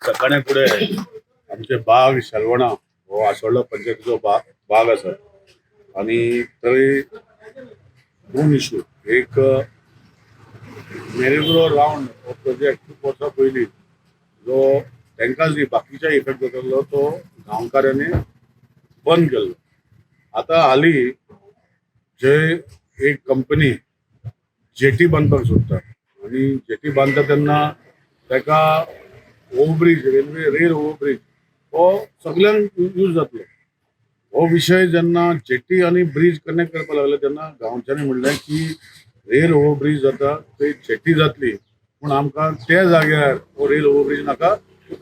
सकाळी फुडें आमचे बाग शेलवणा हो आसोळ्ळा पंचायतीचो बाग बाग आसा आनी थंय दोन इशू. एक, मेरीग्रो रावंड हो प्रोजेक्ट खूब वर्सां पयलीं जो तांकांच न्ही बाकीच्या इफेक्ट जातालो, तो गांवकारांनी बंद केल्लो. आतां हालीं जे एक कंपनी जेटी बांदपाक सोदता आनी जेटी बांदता तेन्ना ताका ओवरब्रीज, रेल्वे रेल ओवरब्रीज हो सगल्यांक यूज जातलो. हो विशय जेन्ना जेटी आनी ब्रीज कनेक्ट करपाक लागले तेन्ना गांवच्यांनी म्हणलें की रेल ओवरब्रीज जाता थंय जेटी जातली, पूण आमकां त्या जाग्यार हो रेल ओवरब्रीज नाका,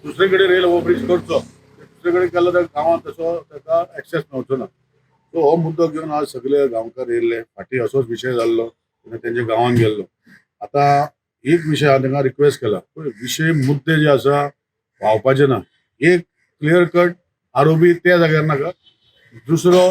दुसरे कडेन रेल ओवरब्रीज करचो. दुसरे कडेन केलो जाल्यार गांवांत तसो ताका एक्सेस मेळचो ना. सो हो मुद्दो घेवन आज सगळे गांवकार येयल्ले. फाटीं असोच विशय जाल्लो तेन्ना तेंच्या गांवांत गेल्लो. आतां एक विशय हांव तांकां रिक्वेस्ट केला, पळय, विशय मुद्दे जे आसा व्हांवपाचे ना. एक क्लियर कट आरओबी त्या जाग्यार नाका, दुसरो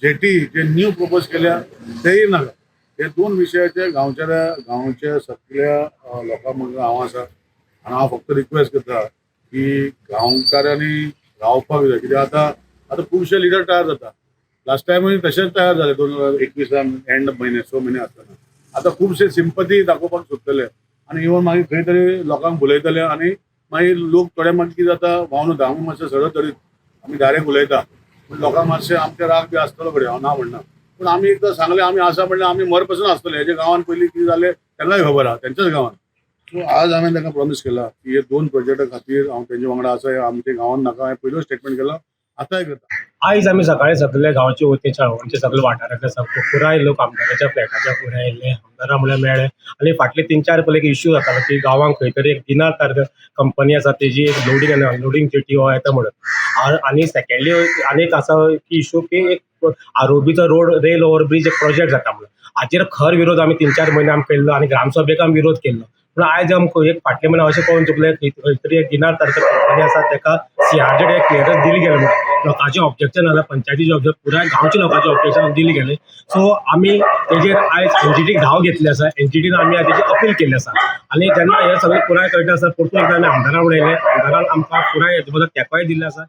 जेटी जे न्यू प्रपोज केल्या तेय नाका. हे दोन विशयाचे गांवच्या गांवच्या सगळ्या लोकां मुखार हांव आसा आनी हांव फक्त रिक्वेस्ट करता की गांवकारांनी रावपाक जाय, कित्याक आतां आतां खुबशे लिडर तयार जाता. लास्ट टायमूय तशेंच तयार जाले 2021 एंड म्हयने, 6 म्हयने आसतना. आतां खुबशे सिंपती दाखोवपाक सोदतले आनी इवन मागीर खंय तरी लोकांक भुलयतले आनी मागीर लोक थोडे मागीर कितें जाता, व्हांवन वता. आमी मातशे सरळ तरीत आमी डायरेक्ट उलयता, पूण लोकांक मातशें आमचे राग बी आसतलो घडये, हांव ना म्हणना. पूण आमी एकदां सांगलें आमी आसा म्हणल्यार आमी मरपासून आसतले. हेजे गांवान पयलीं कितें जालें तांकांय खबर आहा, तेंच्याच गांवान. सो आज हांवें तांकां प्रॉमीस केला की हे दोन प्रोजेक्टा खातीर हांव तेंच्या वांगडा आसा. हे आमच्या गांवान नाका हांवें पयल्यो स्टेटमेंट केला, आतांय करता. आयज आमी सकाळी सगळे गांवचे वतीन, शेळवणचे सगळे वाठारांतले सगळे पुराय लोक आमदाराच्या फ्लॅटाच्या फुडें आयिल्ले. आमदारा म्हळ्यार मेळ्ळे आनी फाटले 3-4 पयले एक इश्यू जातालो की गांवांक खंय तरी एक दिनार तारख कंपनी आसा, तेजी एक लोडींग आनी अनलोडींग जेटी हो येता म्हणून. आनी सेकंडली आनी एक आसा की इश्यू की एक आरओबीचो रोड, रेल ओवरब्रीज एक प्रोजेक्ट जाता म्हणून. हाचेर खर विरोध आमी 3-4 म्हयने आमी केल्लो आनी ग्रामसभेक आमी विरोध केल्लो. पूण आयज आमकां एक फाटले म्हयने अशें कळून चुकलें की खंय तरी एक दिनार तारखे कंपनी आसा, ताका सीआरझेड एक क्लियरन्स दिली गेलें म्हणून. लोकांचें ऑब्जेक्शन जालें, पंचायतीचें ऑब्जेक्शन, पुराय गांवच्या लोकांचें ऑब्जेक्शन दिलें गेलें. सो आमी तेजेर आयज एनजीटीक धांव घेतली आसा. एनजीटीन आमी तेजी अपील केल्ली आसा आनी जेन्ना हें सगळें पुराय कळटा आसा, परतून एकदां आमी आमदारा उलयले. आमदारान आमकां पुराय हेजे बद्दल तेंकोय दिल्लो आसा.